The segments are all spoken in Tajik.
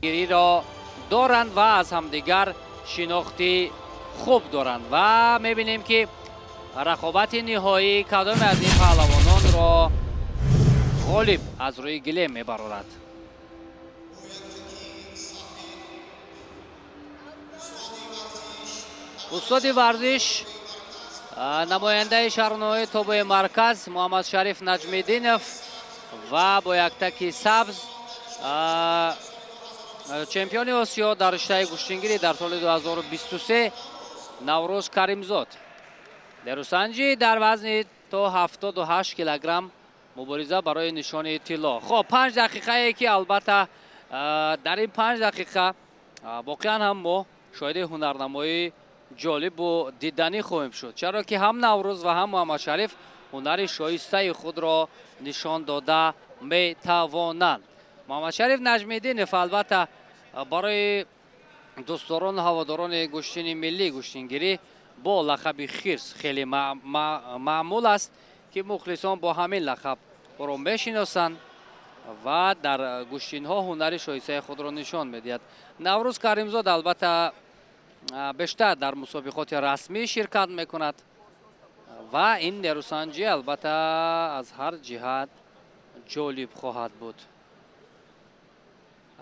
Гириро доранд ва аз ҳамдигар шинохти хуб доранд ва мебинем, ки рақобати ниҳоӣ кадоме аз ин паҳлавононро ғолиб аз рӯи гилем мебарорад. Устоди варзиш, намояндаи шаҳру тобеи марказ Муҳаммадшариф Наҷмиддинов ва бо яктаки сабз чемпиони Осиё дар риштаи гӯштингирӣ дар соли 2023 Наврӯз Каримзод. Нерӯсанҷӣ дар вазни то 78 килограмм, мубориза барои нишони тилло. Хоб, 5 дақиқае, ки албатта дар ин 5 дақиқа воқеан ҳам мо шоҳиди ҳунарнамоии ҷолибу диданӣ хоҳем шуд, чаро ки ҳам Наврӯз ва ҳам Муҳаммадшариф ҳунари шоистаи худро нишон дода метавонанд. Муҳаммадшариф Наҷмиддинов албатта барои дӯстдорону ҳаводорони гӯштини миллӣ, гӯштингирӣ бо лақаби Хирс хеле маъмул аст, ки мухлисон бо ҳамин лақаб ӯро мешиносанд ва дар гӯштинҳо ҳунари шоистаи худро нишон медиҳад. Наврӯз Каримзод албатта бештар дар мусобиқоти расмӣ ширкат мекунад ва ин нерӯсанҷӣ албатта аз ҳар ҷиҳат ҷолиб хоҳад буд.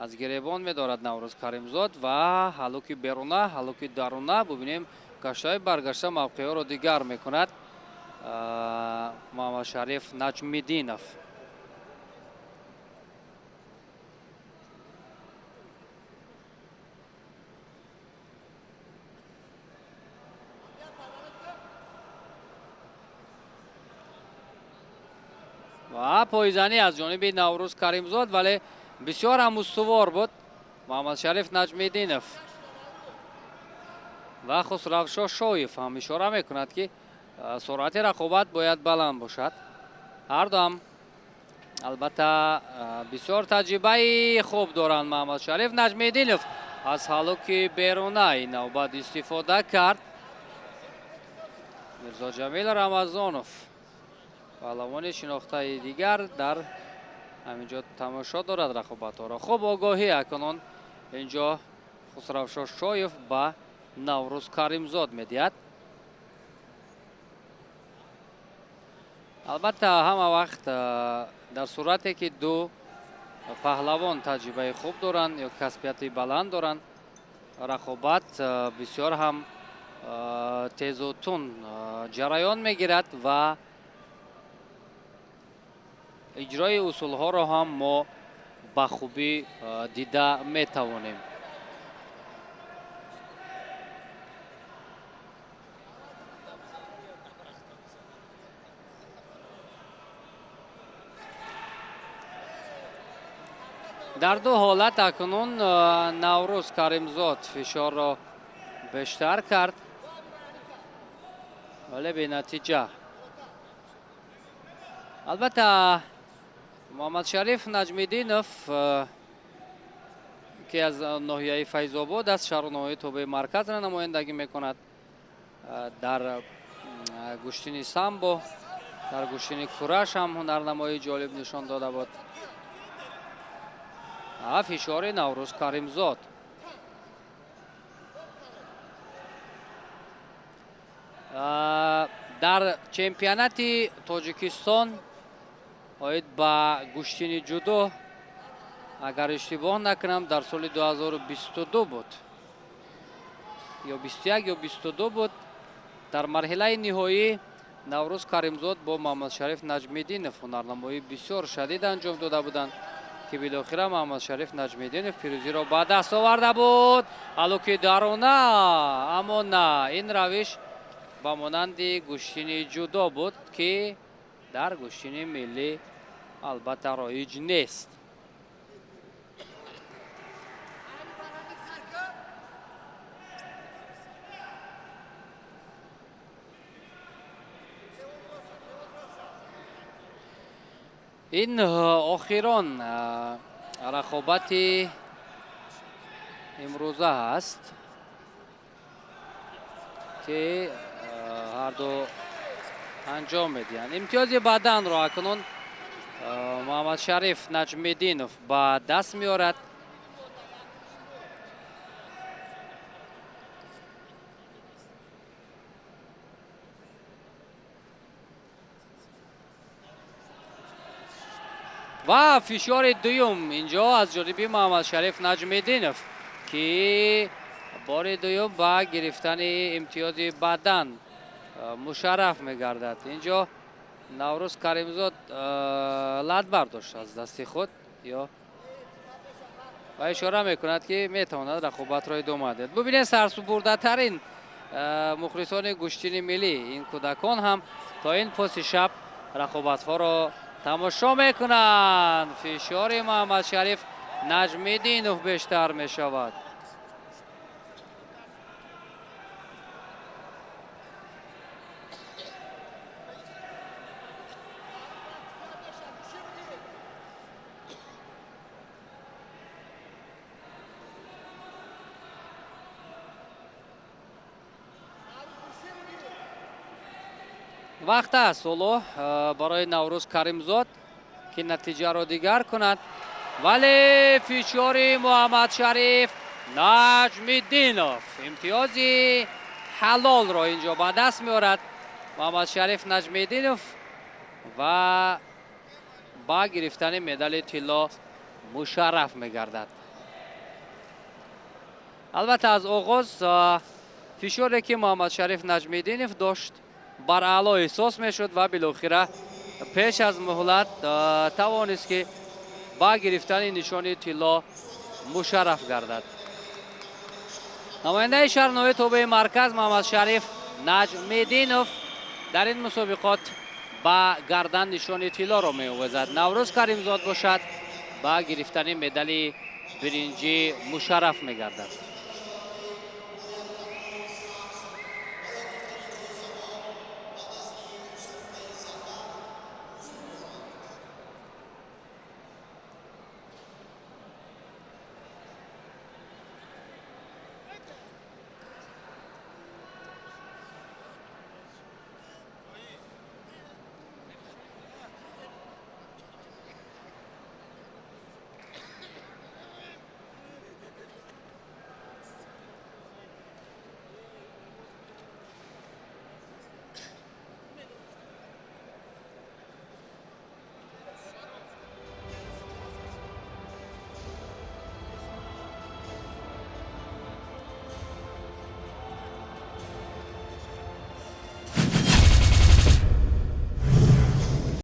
Аз гиребон медорад Наврӯз Каримзод ва ҳалуки беруна, ҳалуки даруна. Бубинем, гаштаи баргашта мавқеъҳоро дигар мекунад Муҳаммадшариф Наҷмиддинов. Ва пойзанӣ аз ҷониби Наврӯз Каримзод, вале бисёр ҳам устувор буд Муҳаммадшариф Наҷмиддинов. Ва Хусравшо Шоев ҳам ишора мекунад, ки суръати рақобат бояд баланд бошад. Ҳарду ҳам албатта бисёр таҷрибаи хуб доранд. Муҳаммадшариф Наҷмиддинов аз ҳалуки беруна ин навбат истифода кард. Мирзоҷамил Рамазонов, паҳлавони шинохтаи дигар, дар ҳамин ҷо тамошо дорад рақобатҳоро. Хуб, огоҳӣ акнун инҷо Хусравшо Шоев ба Наврӯз Каримзод медиҳад. Албатта, ҳама вақт дар сурате ки ду паҳлавон таҷрибаи хуб доранд ё касбияти баланд доранд, рақобат бисёр ҳам тезу тун ҷараён мегирад ва иҷрои усулҳоро ҳам мо ба хубӣ дида метавонем. Дар ду ҳолат акнун Наврӯз Каримзод фишорро бештар кард, вале бенатиҷа. Албатта, Муҳаммадшариф Наҷмиддинов, ки аз ноҳияи Файзобод аст, шаҳру ноҳияи тобеи марказро намояндагӣ мекунад, дар гӯштини самбо, дар гӯштини кураш ҳам ҳунарнамоии ҷолиб нишон дода буд. Фишори Наврӯз Каримзод. Дар чемпионати Тоҷикистон оид ба гӯштини ҷудо, агар иштибоҳ накунам, дар соли 2022 буд ё 21 ё 22 буд, дар марҳилаи ниҳоӣ Наврӯз Каримзод бо Муҳаммадшариф Наҷмиддинов ҳунарнамоии бисёр шадид анҷом дода буданд, ки билохира Муҳаммадшариф Наҷмиддинов пирӯзиро ба даст оварда буд. Ҳалуки даруна, аммо на, ин равиш ба монанди гӯштини ҷудо буд, ки дар гӯштини миллӣ албатта роиҷ нест. Ин охирон рақобати имрӯза аст, ки ҳарду анҷом медиҳанд. Имтиёзи баданро акнун Муҳаммадшариф Наҷмиддинов ба даст меорад. Ва фишори дуюм инҷо аз ҷониби Муҳаммадшариф Наҷмиддинов, ки бори дуюм ба гирифтани имтиёзи бадан мушарраф мегардад. Инҷо Наврӯз Каримзод лат бардошт аз дасти худ ё ва ишора мекунад, ки метавонад рақобатро идома диҳад. Бубинед, сарсупурдатарин мухлисони гӯштини миллӣ, ин кӯдакон ҳам то ин поси шаб рақобатҳоро тамошо мекунанд. Фишори Муҳаммадшариф Наҷмиддинов бештар мешавад. Вақт аст ҳоло барои Наврӯз Каримзод, ки натиҷаро дигар кунад, вале фишори Муҳаммадшариф Наҷмиддинов имтиёзи ҳалолро инҷо ба даст меорад. Муҳаммадшариф Наҷмиддинов ва ба гирифтани медали тилло мушарраф мегардад. Албатта, аз оғоз фишоре, ки Муҳаммадшариф Наҷмиддинов дошт, бар аъло эҳсос мешуд ва билохира пеш аз муҳлат тавонист, ки ба гирифтани нишони тилло мушарраф гардад. Намояндаи шаҳрнои тобеи марказ Муҳаммадшариф Наҷмиддинов дар ин мусобиқот ба гардан нишони тиллоро меовезад. Наврӯз Каримзод бошад, ба гирифтани медали биринҷӣ мушарраф мегардад.